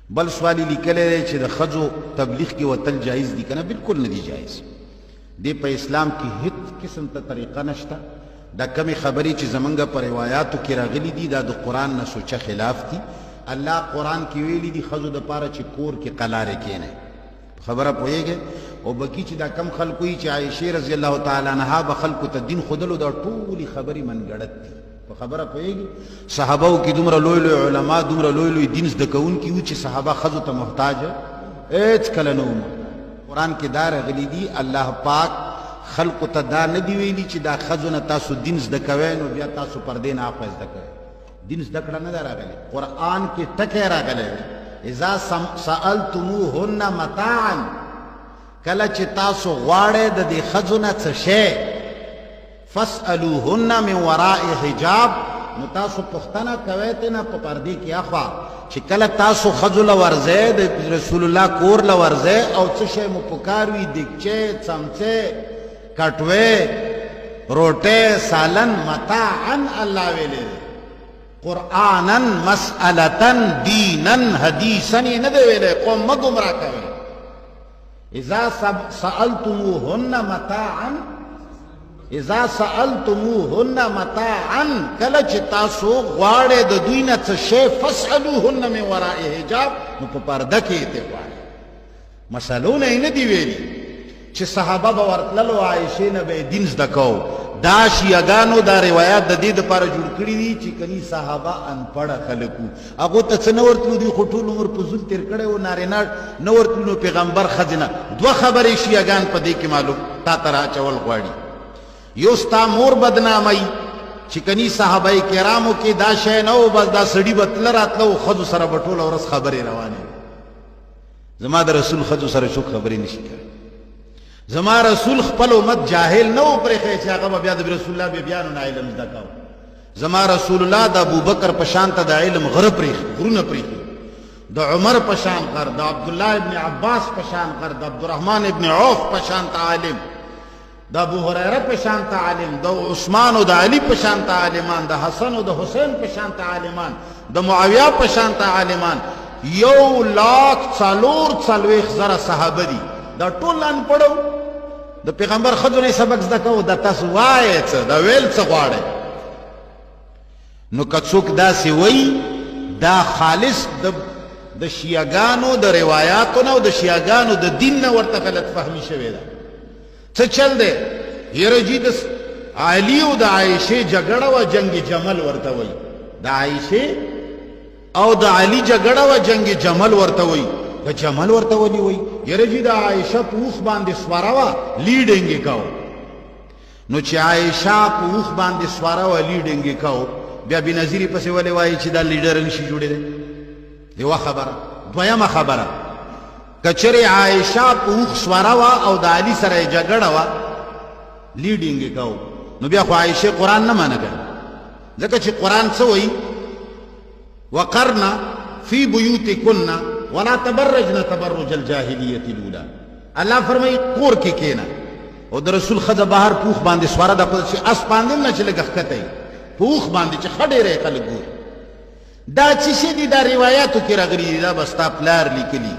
بل سوال یې لیکلی دی چې د ښځو تبلیغ کې وتل جایز دي کنه؟ بالکل نه دي جایز. دې په اسلام کې هیڅ قسم ته طریقه نشته. دا کمې خبرې چې زمونږ په روایاتو کې راغلي دي، دا د قرآن نه سوچه خلاف دي. الله قرآن کې ویلي دي ښځو دپاره چې کور کې قلارې کینئ. خبره پوهیږئ؟ او بکی چې دا کم خلکو یې چې عایشې رضی الله تعالی عنها به خلکو ته دین ښودلو، دا ټولې خبرې منګړت دي. په خبره پوهیږي؟ صحابه کې دومره لوی لوی علما، دومره لوی لوی دین زده کوونکي وو چې صحابه ښځو ته محتاج هېڅ کله نه وو. قرآن کې دا راغلي دي، الله پاک خلکو ته دا نه دی ویلي چې دا ښځو نه تاسو دین زده کوئ نو بیا تاسو پردې نه اخوا زده کوئ. دین زده کړه نه ده راغلې. قرآن کې ټکی راغلی دی، اذا سألتموهن متاعا، کله چې تاسو غواړئ د دې ښځو نه څه شی، فاسألوهن من وراء حجاب، نو تاسو پوښتنه کوئ ته نه په پردې کې اخوا. چې کله تاسو ښځو له ورځئ، د رسول الله کور له ورځئ او څه شی مو پکار وي، دیګچې، څمڅې، کټوې، روټۍ، سالن، متاعا الله ویلی دی، قرآنا، مسألة، دینا، حدیثا یې نه دی ویلی. قوم مه ګمراه کوئ. اذا سألتموهن متاعا، اذا سألتموهن متاعا، کله چې تاسو غواړئ د دوی نه څه شی، فاسألوهن من وراء حجاب، نو په پرده کې یې غواړئ. مسلو نه یې نه دي ویلي چې صحابه به ورتلل او عایشې نه به یې دین زده کوو. دا شیعه ګانو دا روایات د دې دپاره جوړ کړي دي چې کني صحابه انپړه خلک وو، هغو ته څه نه ورتلو، دوی خو ټول عمر په زول تېر کړی و، نارینه نه ورتلو، نو پیغمبر ښځې نه. دوه خبرې شیعه ګان په دې کې معلوم تا ته راچول غواړي. یو ستا مور بدناموي چې کني صحابه کرامو کې دا شی نه و، بس دا سړي به تله راتله او ښځو سره به ټوله ورځ خبرې روانې وې. زما د رسول ښځو سره څوک خبرې نشي کوي. زما رسول خپل امت جاهل نه و پرېښی چې هغه به بیا د رسول الله بیبیانو نه علم زده کاوه. زما رسول الله د ابوبکر په شان ته د علم غره پرېښي، غرونه پرېښي، د عمر په شان غر، د عبدالله ابن عباس په شان غر، د عبدالرحمن ابن عوف په شان ته عالم، د ابو هريره په شان ته عالم، د عثمان او د علي په شان ته عالمان، د حسن او د حسین په شان ته عالمان، د معاویه په شان ته عالمان. 1,44,000 صحابه دي، دا ټول انپړو د پیغمبر ښځو نه سبق زده کوو. دا تاسو وایئ څه؟ دا ویل څه غواړئ؟ نو که څوک داسې وایي، دا خالص د شیعهګانو د روایاتو نه او د شیعهګانو د دین نه ورته غلط فهمي شوې ده. څه چل دی؟ یره جی، د علی او د عایشې جګړه وه، جنگ جمل ورته وایي. د عایشې او د علی جګړه وه، جنگ جمل ورته وایي. د جمل ورته ولي وایي؟ یره جی، د عایشه په اوښ باندې سواره وه، لیډینګ یې کاوه. نو چې عایشه په اوښ باندې سواره وه، لیډینګ یې کاوه، بیا بېنظیرې پسې ولې وایي چې دا لیډر نشي جوړېدی؟ یوه خبره. دویمه خبره، که چېرې عایشه په اوښ سواره وه او د علي سره یې جګړه وه، لیډینګ یې کاوه، نو بیا خو عایشې قرآن نه منه کړ، ځکه چې قرآن څه وایي؟ وقرنا فی بیوتکن ولا تبرجن تبرج الجاهلیت الاولى. الله فرمایي کور کې کېنه، او د رسول ښځه بهر په اوښ باندې سواره ده، چې اس باندې نه چې لږه ښکته وي، په اوښ باندې چې ښه ډېری خلک ګوري. دا څه شی دي؟ دا روایاتو کې راغلي دي، دا به ستا پلار لیکلي.